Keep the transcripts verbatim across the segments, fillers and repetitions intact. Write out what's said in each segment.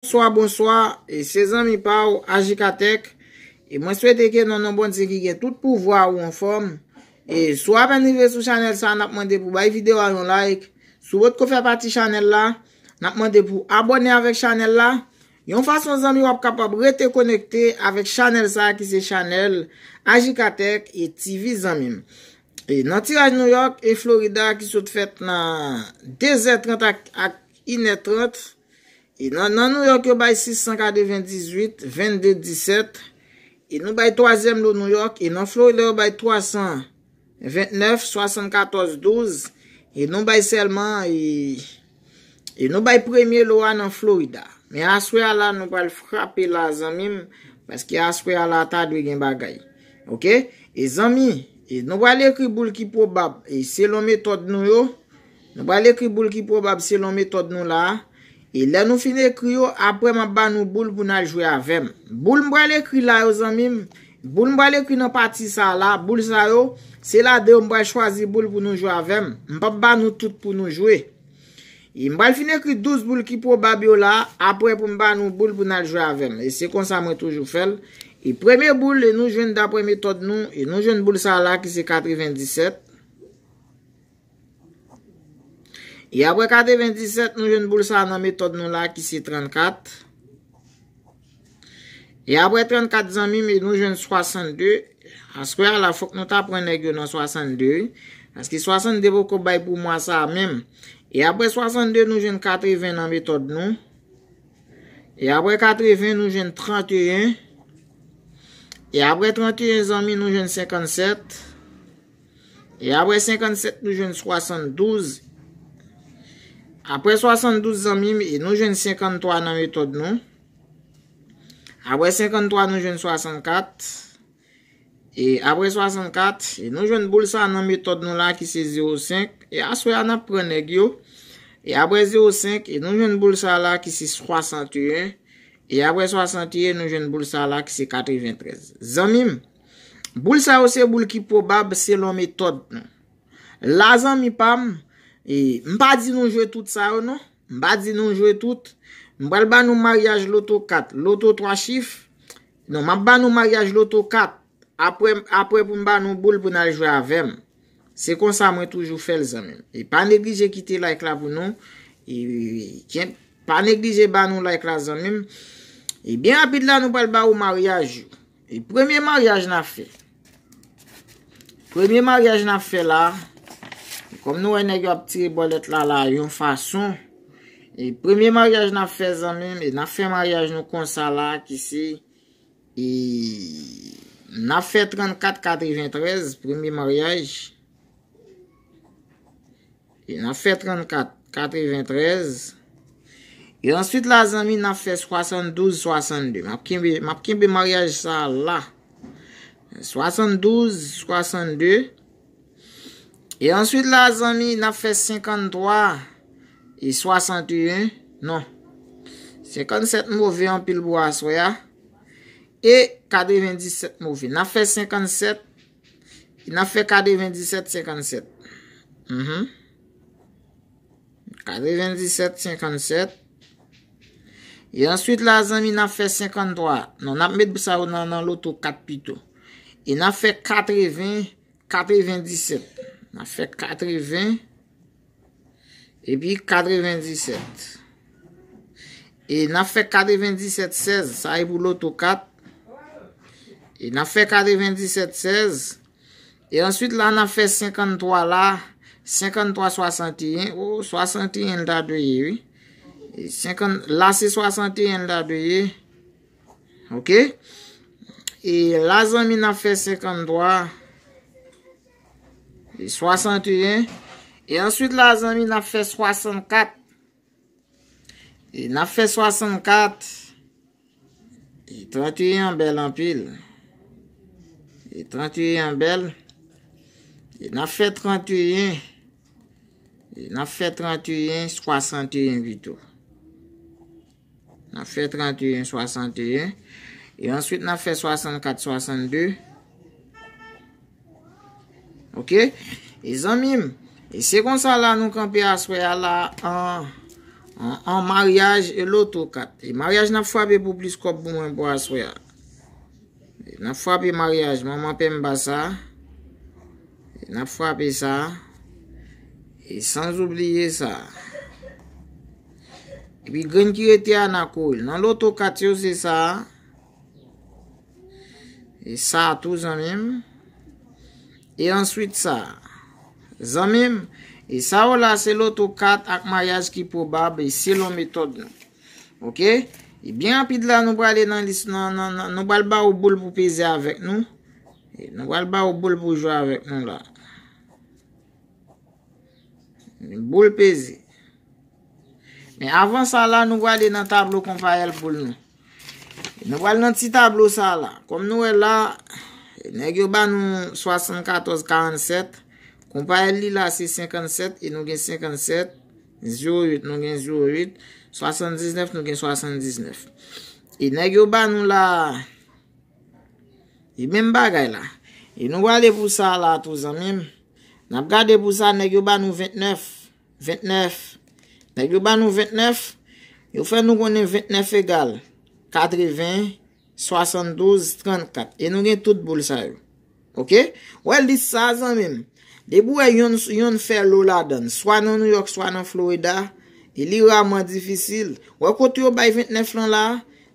Bonswa, bonswa. E se zanmi pa w, Ajikatèk. E mwen swete ke nan non Bondye ki gen tout pouvwa ou anfòm. E si w apèn rive sou chanèl sa, n ap mande pou bay videyo a yon like. Si w potko fè pati chanèl la, n ap mande pou abòne avèk chanèl la. Yon fason, zanmi, w ap kapab rete konekte avèk chanèl sa ki se chanèl Ajikatèk e T V, zanmi m. E nan tiraj Nouyòk e Florida ki sot fèt nan de zè trant ak, ak inè trant. E nan, nan Nouyòk, yo bay sis san katrevendizuit, vennde disèt. E nou bay twazyèm lo Nouyòk. E nan Florida, yo bay twa san vennèf, swasannkatòz, douz. E nou bay sèlman, e, e nou bay premye lo a nan Florida. Men aswè a la, nou pral frape la, zanmi m, paske aswè a la, ta dwe gen bagay. Oke? E zanmi, e nou pral ekri boul ki pwobab, e selon metòd nou yo, nou pral ekri boul ki pwobab selon metòd nou la a. E lè nou fin ekri yo, apre m ap ba nou boul pou n al jwe avè m. Boul m pral ekri la yo, zanmi m, boul m pral ekri nan pati sa la, boul sa yo, se ladan yo m pral chwazi boul pou nou jwe avè m. M p ap ba nou tout pou nou jwe. E m pral fin ekri douz boul ki pwobab yo la, apre pou m ba nou boul pou n al jwe avè m. E se konsa mwen toujou fè l. E premye boul, e nou jwenn daprè metòd nou, e nou jwenn boul sa la ki se katrevendisèt. E apre katrevendisèt, nou jwenn boul sa nan metòd nou la ki se trannkat. E apre trannkat, zanmi m, e nou jwenn swasannde. Aswè a la, fòk nou ta pran nèg yo nan swasannde, wi. Paske swasannde poko bay pou mwa sa a menm. E apre swasannde, nou jwenn katreven nan metòd nou. E apre katreven, nou jwenn tranteyen. E apre tranteyen, zanmi, nou jwenn senkannsèt. E apre senkannsèt, nou jwenn swasanndouz. Apre swasanndouz, zanmi m, e nou jwenn senkanntwa nan metòd nou. Apre senkanntwa, nou jwenn swasannkat. E apre swasannkat, e nou jwenn boul sa nan metòd nou la ki se zewo senk. E aswè a, n ap pran nèg yo. E apre zewo senk, e nou jwenn boul sa la ki se swasanteyen. E apre swasanteyen, nou jwenn boul sa la ki se katreventrèz. Zanmi m, boul sa yo se boul ki pwobab selon metòd nou. La, zanmi pa m, e, m pa di nou jwe tout sa yo, non. M pa di nou jwe tout. M pral ba nou maryaj loto kat, loto twa chif. Non, m ap ba nou maryaj loto kat. Apre, apre pou m ba nou boul pou n al jwe avè m. Se konsa mwen toujou fè l, zanmi m. E pa neglije kite like la pou nou. E, ken-, pa neglije ba nou like la, zanmi m. E byen rapid la, nou pral ba ou maryaj yo. E premye maryaj n ap fè. Premye maryaj n ap fè la. Kòm nou wè nèg yo ap tire bòlèt la la yon fason. E premye maryaj n ap fè, zanmi m, e n ap fè maryaj nou konsa la ki se, e n ap fè trannkat katreventrèz, premye maryaj. E n ap fè trannkat katreventrèz. E answit la, zanmi, n ap fè swasanndouz swasannde. M ap kenbe, m ap kenbe maryaj sa a la. Swasanndouz swasannde. E answit la, zanmi, n ap fè senkanntwa e swasanteyen. Non. Senkannsèt move anpil pou aswè a. E katrevendisèt move. N ap fè senkannsèt. N ap fè katrevendisèt senkannsèt. Mhm. Katrevendisèt senkannsèt. E answit la, zanmi, n ap fè senkanntwa. Non, n ap met sa yo nan, nan loto kat pito. E n ap fè katreven, katrevendisèt. N ap fè katreven. Epi katrevendisèt. E n ap fè katrevendisèt sèz, sa e pou loto kat. E n ap fè katrevendisèt sèz. E answit la, n ap fè senkanntwa la, senkanntwa swasanteyen. O, swasanteyen l ta dwe ye, wi. E senkant, la se swasanteyen l ta dwe ye. Oke? E la, zanmi, n ap fè senkanntwa. E swasanteyen. E answit la, zanmi, n ap fè swasannkat. E n ap fè swasannkat. E tranteyen an bèl anpil. E tranteyen an bèl. E n ap fè tranteyen. E n ap fè tranteyen, swasanteyen pito. N ap fè tranteyen, swasanteyen. E answit, n ap fè swasannkat, swasannde. Oke? E zanmi m, e se konsa la nou kanpe aswè a la an, An, an maryaj e loto kat. E maryaj n ap frape pou plis kòb pou mwen pou aswè a. E n ap frape maryaj manman Pemba sa. E n ap frape sa. E san oubliye sa. Epi grenn ki rete a n a kouri l. Nan loto kat yo se sa. E sa tou zanmi m. E answit sa. Zanmi m. E sa yo la se loto kat ak maryaj ki pwobab e selon metòd nou. Oke? E byen rapid la nou prale nan lis nan, nan, nan nou pral ba ou boul pou peze avèk nou. E nou pral ba ou boul pou jwe avèk nou la. Boul peze. Men avan sa la nou prale nan tablo konpayèl boul nou. Nou pral nan ti tablo sa la. Kòm nou wè la, nèg yo ba nou swasannkatòz karannsèt. Konpayèl li la se senkannsèt e nou gen senkannsèt. Zewo uit nou gen zewo uit. Swasanndiznèf nou gen swasanndiznèf. E nèg yo ba nou la. E menm bagay la. E nou prale pou sa la tou zanmi m. N ap gade pou sa nèg yo ba nou ventnèf. Ventnèf. Nèg yo ba nou ventnèf. Yo fè nou konnen ventnèf egal katreven, swasanndouz, trannkat. E nou gen tout boul sa yo. Oke? Wè lis sa zanmi m. Depi w wè yonn, yonn fè lo ladan l, swa nan Nouyòk, swa nan Florida, e li raman difisil. Wè kote yo bay ventnèf lan la,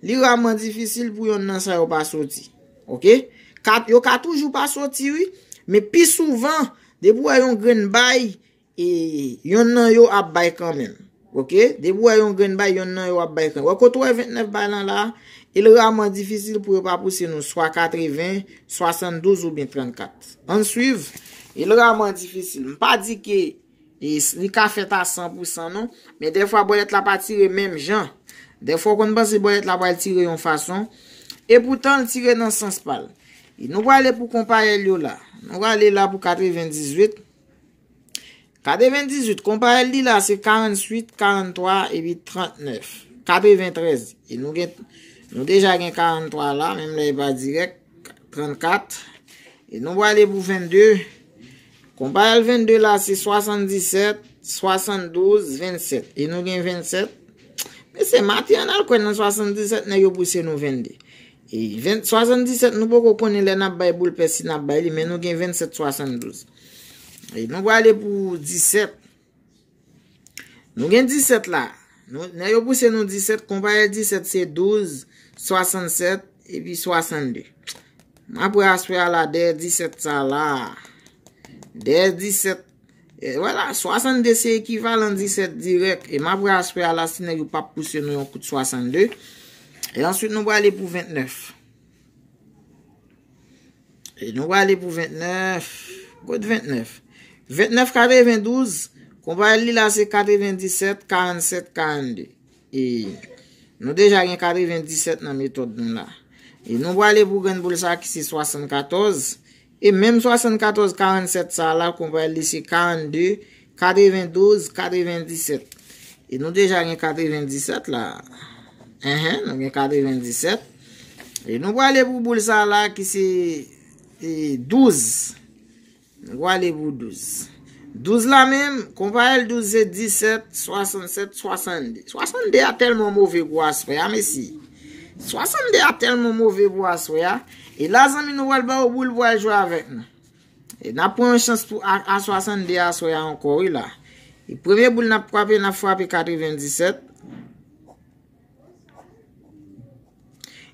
li raman difisil pou yonn nan sa yo pa soti. Oke? Kat, yo ka toujou pa soti, wi. Men pi souvan, depi w wè yon grenn bay, e yonn nan yo ap bay kanmenm. Oke? Depi w wè yon grenn bay, yonn nan yo ap bay kanmenm. Wè kote w wè ventnèf bay lan la, e l raman difisil pou yo pa pouse nou swa katreven, swasanndouz oubyen trannkat. Ann swiv, e l raman difisil. M pa di ke e, li ka fèt a san pou san non, men dèfwa bòlèt la pa tire menm jan. Dèfwa w konn panse bòlèt la pral tire yon fason, epoutan l tire nan sans pa l. E nou prale pou konpayèl yo la. Nou prale la pou katrevendizuit. Katrevendizuit, konpayèl li la se karantuit, karanntwa epi trannèf. Katreventrèz. E nou gen, nou deja gen karanntwa la, menm lè e pa dirèk, trannkat. E nou prale pou vennde. Konpayèl vennde la se swasanndisèt, swasanndouz, vennsèt. E nou gen vennsèt. Mesye, maten an n al kwè nan swasanndisèt, nèg yo pouse nou vennde. E ven, swasanndisèt, nou poko konnen lè n ap bay boul pès si n ap bay li, men nou gen vennsèt swasanndouz. E nou prale pou disèt. Nou gen disèt la. Nou, nèg yo pouse nou disèt, konpayèl disèt se douz, swasannsèt, epi swasannde. M ap wè aswè a la, dèyè disèt sa la. Dèyè disèt, e, vwala, swasannde se ekivalan disèt dirèk. E m ap wè aswè a la si nèg yo p ap pouse nou yon kout swasannde. E answit, nou prale pou ventnèf. E nou prale pou ventnèf. Kot ventnèf? Ventnèf katrevendouz, konpayèl li la se katrevendisèt, karannsèt, karannde. E nou deja gen katrevendisèt nan metòd nou la. E nou prale pou grenn boul sa ki se swasannkatòz. E menm swasannkatòz karannsèt sa la, konpayèl li se karannde, katrevendouz, katrevendisèt. E nou deja gen katrevendisèt la. Enhen, nou gen katrevendisèt. E nou prale pou boul sa la ki se, e, douz. Nou prale pou douz. Douz la menm, konpayèl douz se disèt, swasannsèt, swasannde. Swasannde a tèlman move pou aswè a, mesye. Swasannde a tèlman move pou aswè a. E la, zanmi, nou pral ba w boul pou al jwe avèk nou. E n ap pran yon chans pou a, a swasannde aswè a ankò, wi, la. E premye boul n ap frape, n ap frape katrevendisèt.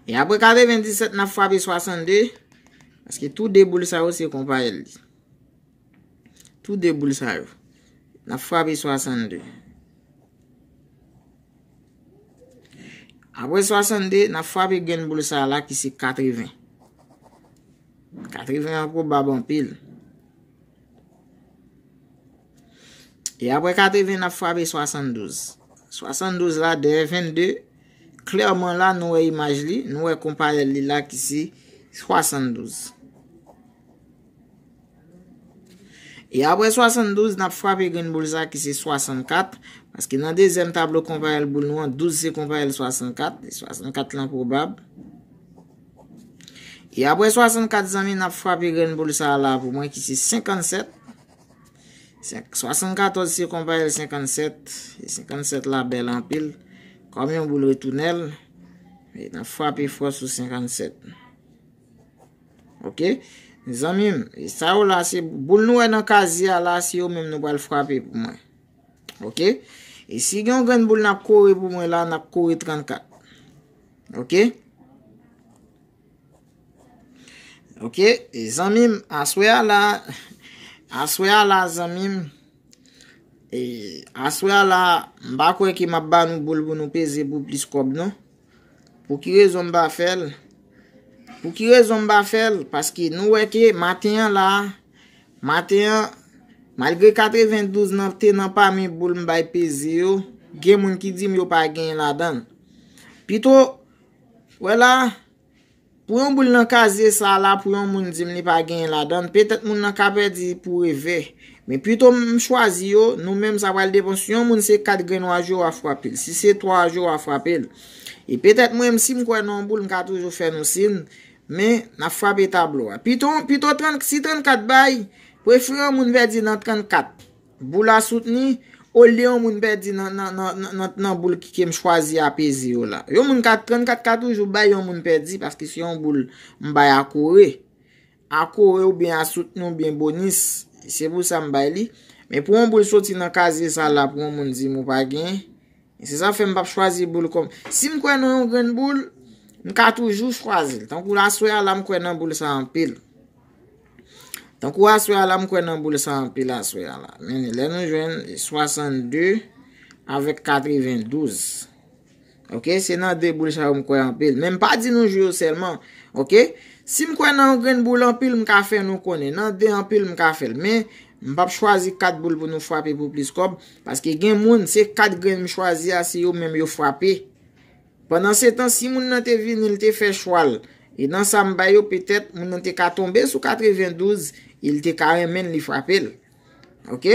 E apre katrevendisèt, n ap frape swasannde. Paske tou de boul sa yo se konpayèl li. Tou de boul sa yo. N ap frape swasannde. Apre swasannde, n ap frape grenn boul sa la ki se katreven. Katreven an pwobab anpil. E apre katreven, n ap frape swasanndouz. Swasanndouz la, dèyè vennde, klèman la, nou wè imaj li, nou wè konpayèl li la ki se swasanndouz. E apre swasanndouz, n ap frape grenn boul sa ki se swasannkat, paske nan dezyèm tablo konpayèl boul nou an, douz se konpayèl swasannkat, e swasannkat lan pwobab. E apre swasannkat, zanmi, n ap frape grenn boul sa la pou mwen ki se senkannsèt. Senk- swasannkatòz se konpare l senkannsèt. E senkannsèt la bèl anpil. Kòm yon boul retounen l, e n ap frape fò sou senkannsèt. Ok? Zanmi m, e sa yo la, se boul nou wè nan kazye a la, se yo menm nou pral frape pou mwen. Ok? E si gen yon grenn boul n ap kore pou mwen la, n ap kore trannkat. Ok? Ok? E zanmi m, aswè a la, aswè a la, zanmi m, e aswè a la, m pa kwè ke m ap ba nou boul pou nou peze pou plis kòb, non. Pou ki rezon m pa fè l? Pou ki rezon m pa fè l? Paske nou wè ke maten an la, maten an, malgre katrevendouz nan te nan pami boul m bay peze yo, gen moun ki di m yo pa genyen ladan l. Pito, wè la, pou yon boul nan kazye sa la, pou yon moun di m li pa genyen ladan l, petèt moun nan ka pèdi pou revè. Men pito m chwazi yo, nou menm sa pral depann. Si yon moun se kat grenn w a jwe, w a frape l. Si se twa w a jwe, w a frape l. E petèt mwen menm, si m kwè nan yon boul, m ka toujou fè nou siy, men n ap frape tablo a. Pito, pito trant, si trannkat bay, prefere yon moun pèdi nan trannkat. Boul a soutni, olye yon moun pèdi nan, nan, nan, nan, nan, nan boul ki, ke m chwazi a peze yo la. Yon moun ka, trannkat ka toujou bay yon moun pèdi, paske se yon boul m bay a kore. A kore oubyen a soutni oubyen bonis. Se pou sa m bay li. Men pou yon boul soti nan kazye sa la, pou yon moun di m ou pa gen, se sa fè m p ap chwazi boul kòm. Si m kwè nan yon grenn boul, m ka toujou chwazi l. Tankou aswè a la, m kwè nan boul sa anpil. Tankou aswè a la, m kwè nan boul sa anpil aswè a la. Men lè nou jwenn swasannde avèk katrevendouz. Ok, se nan de boul sa yo m kwè anpil. Men m pa di nou jwe yo sèlman. Ok, si m kwè nan yon grenn boul anpil, m ka fè nou konnen. Nan de anpil, m ka fè l. Men m p ap chwazi kat boul pou nou frape pou plis kòb. Paske gen moun, se kat grenn m chwazi a, se yo menm yo frape. Pandan se tan, si moun nan te vini, l te fè chwa l, e nan sa m bay yo, petèt, moun nan te ka tonbe sou katrevendouz, e l te ka renmen l, li frape l. Ok?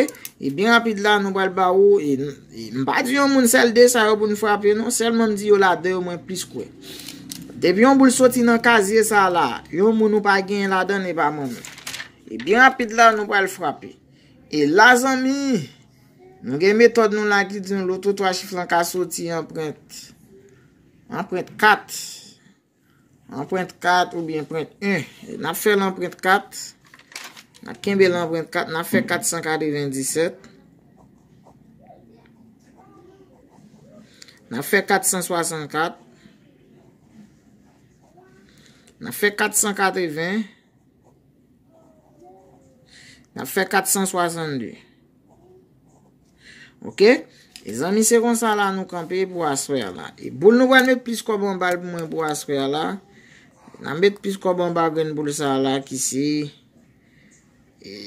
E byen rapid la, nou pral ba ou, e, e m pa di yon moun sèl de sa yo pou n frape, non, sèlman m di yo ladan yo mwen plis kwè. Depi yon boul soti nan kazye sa la, yon moun ou pa genyen ladan l, e pa manman. E byen rapid la, nou pral frape. E la, zanmi, nou gen metòd nou la ki di nou loto twa chif lan ka soti anprent. Anprent kat. Anprent kat oubyen anprent en. N ap fè l anprent kat. N ap kenbe l anprent kat. N ap fè kat san katrevendisèt. N ap fè kat san swasannkat. N ap fè kat san katreven. N ap fè kat san swasannde. Ok? E zanmi, se konsa la nou kanpe pou aswè a la. E boul nou pral met plis kòb anba l pou mwen pou aswè a la. N ap met plis kòb anba grenn boul sa a la ki se, e,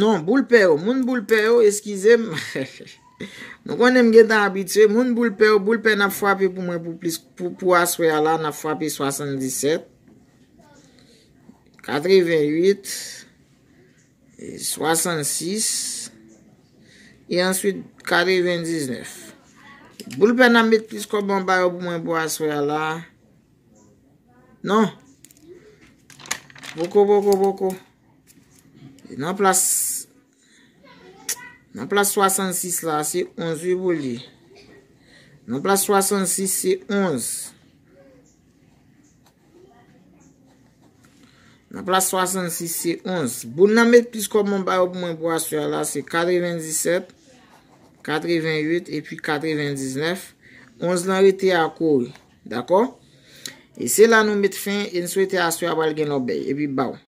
non, boul pè yo. Moun boul pè yo, eskize m. Nou konnen m gentan abitye. Moun boul pè yo, boul pè n ap frape pou mwen pou plis, pou, pou aswè a la, n ap frape swasanndisèt, katrevenwit, e, swasannsis, e answit katrevendiznèf. Boul pè n ap met plis kòb anba yo pou mwen pou aswè a la. Non. Poko, poko, poko. E nan plas, nan plas swasannsis la, se onz wi pou li. Nan plas swasannsis, se onz. Nan plas swasannsis, se onz. Boul nan met plis kòb anba yo pou mwen pou aswè a la, se katrevendisèt, katrevenwit epi katrevendiznèf. Onz lan rete a kore. Dakò? E se la nou met fen e n swete aswè a pral gen lòbèy. Epi baw.